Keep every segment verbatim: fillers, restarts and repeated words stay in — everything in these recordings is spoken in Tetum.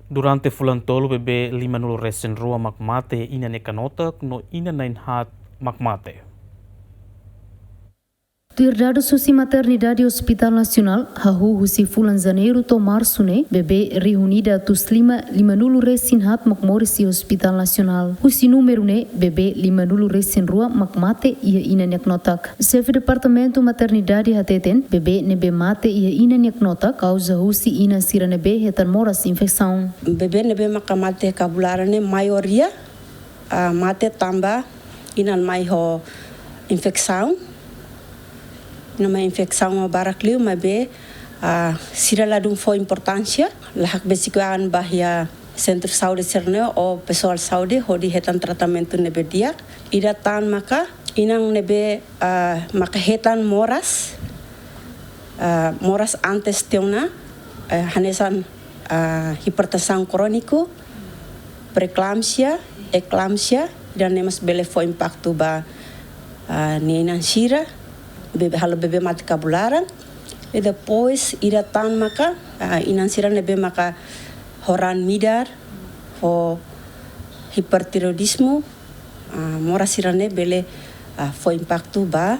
Durante fulan tolu, bebé lima-nulu resin rua mak mate iha inan nia knotak no inan na'in-haat mak mate. Tuir dadus husi Maternidade Hospital Nasionál, hahú husi fulan Janeiru to'o Marsu ne'e, bebé rihun ida atus lima, lima-nulu resin haat mak moris iha Hospital Nasionál. Husi númeru ne'e, bebé lima-nulu resin rua mak mate iha inan nia knotak. Xefe Departamentu Maternidade hateten, bebé ne'ebé mate iha inan nia knotak kauza husi inan sira ne'ebé hetan moras infesaun. Bebé ne'ebé maka mate iha kabun laran ne'e maioria, ah, mate tanba inan mai ho infesaun. Inan mai infesaun ho barak liu, maibé, ah, sira ladún fó importánsia, la hakbesik an ba iha sentru saúde sira-ne'e ou pesoál saúde hodi hetan tratamentu ne'ebé di'ak. Ida tan maka inan ne'ebé, ah, maka hetan moras, ah, moras antes tiha ona, eh, hanesan, ah, hipertensaun króniku, preeklámpsia, eklámpsia, ida-ne'e mós bele fó impaktu ba, ah, nia inan sira, bebé, halo bebé mate kabun laran. I depois ida tan maka, ah, inan sira ne'ebé maka ho raan midar, ho hipertiroidismu, ah, moras sira-ne'e bele, ah, fó impaktu ba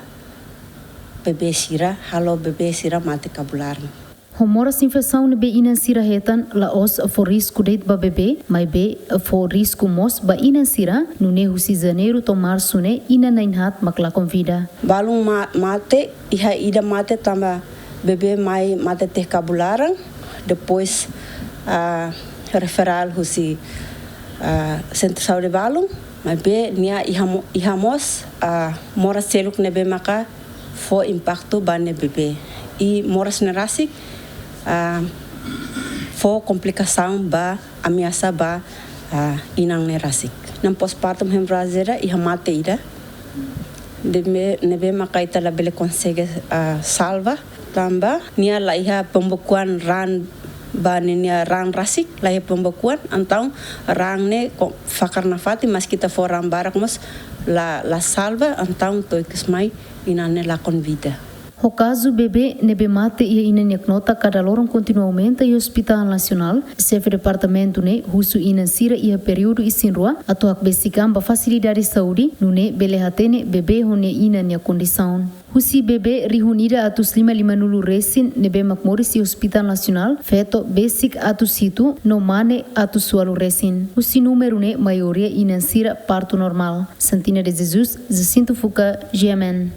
bebé sira, halo bebé sira mate kabun laran. Ho moras infesaun ne'ebé inan sira hetan la'ós fó risku de'it ba bebé, maibé fó risku mós ba inan sira, nune'e husi Janeiru to'o Marsu ne'e inan na'in-haat mak lakon vida. Balun ma-, mate, iha ida mate tanba bebé mai mate tiha kabun laran, depois, ah, referál husi, ah, sentru saúde balun, maibé nia iha mo-, iha mós, ah, moras seluk ne'ebé maka fó impaktu ba nia bebé. I moras ne'e rasik, ah, fó komplikasaun ba, ameasa ba, ah, inan ne'e rasik. Inan postpartum hemorragia iha mate ida. Ne'ebé, ne'ebé maka ita labele konsege, ah, salva. Tanba nia la iha pembekuan raan ba ninia raan rasik, la iha pembekuan, entaun raan ne'e ko-, fakar nafatin, maski ita fó raan barak mós la, la salva, entaun to'o ikus mai inan ne'e lakon vida. Ho kazu bebé ne'ebé mate iha inan nia knotak kada loron kontinua aumenta iha Hospital Nasionál, Xefe Departamentu ne'e husu inan sira iha períodu isin-rua atu hakbesik an ba fasilidade saúde, nune'e bele hatene bebé ho nia inan nia kondisaun. Husi bebé rihun ida atus lima, lima-nulu resin ne'ebé mak moris iha Hospital Nasionál, feto besik atus hitu no mane atus ualu resin. Husi númeru ne'e maioria inan sira partu normál. Santina de Jesus, Jacinto Fuca, G M N.